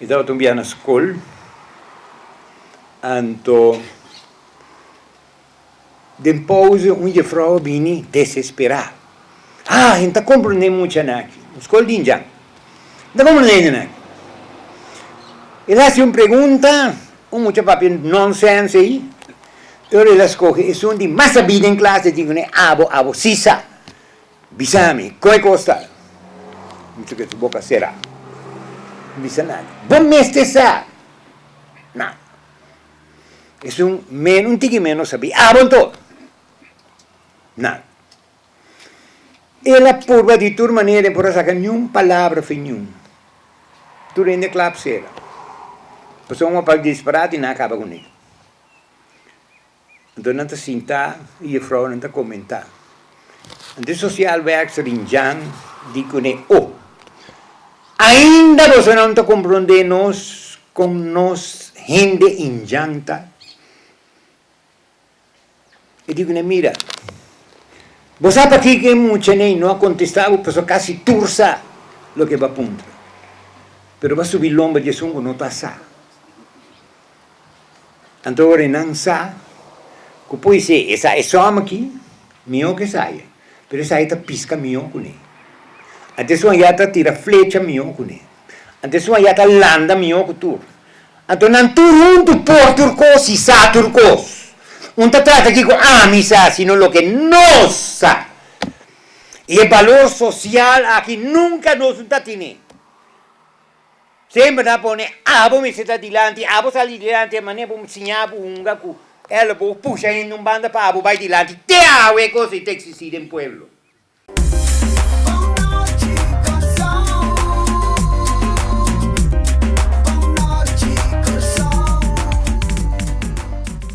tabata un bia na skol, anto den pauze un jefrou a bini desesperá. Ah, N ta komprendé muchanan aki. Un skol di indjan. N ta komprendé hendenan aki. El a hasi un pregunta, un mucha papia nonsens ei, i ora el a skohe esun di mas sabí den klas, el di kuné, Abo, abo sí sa. Bisa mi, kon e kos ta? Mucha ku su boka será. No bisa nada. Bo mester sa! Nada. Esun men, un tiki menos sabí. Abo anto? Nada. El a purba di tur manera, e por a saka niun palabra fe niun. Tur hende klap sera. Pasobra un a papia disparate i nan a kaba kuné. Anto nan ta sinta i jefrounan ta komentá. Anto e sosialwerkster Rinjan di kuné, O! Ainda bosonan ta komprondé nos kon nos hende indjan ta? E di kuné, Mira, bo sa pakiko e mucha nei no a kontestá bo? Pasobra kasi tur sa loke bo a puntra, pero bo a subi lomba di esun ku no ta sa. Anto ora e nan sa ku poise e sa e sòm aki mihó ku esaya, pero esaya ta piska mihó kuné. Anto esun ayá ta tira flecha mihó kuné. Anto esun ayá ta landa mihó ku tur. Anto nan tur huntu por tur kos i sa tur kos. Un ta trata kiko ami sa, sino loke nos sa. I e balor sosial aki nunka nos no ta tine. Semper ta pone abo mester ta dilanti, abo sali dilanti e manera bo siña bo hunga ku elleboog pusha hende un banda pa abo bai dilanti te awe e kos ei ta eksistí den pueblo.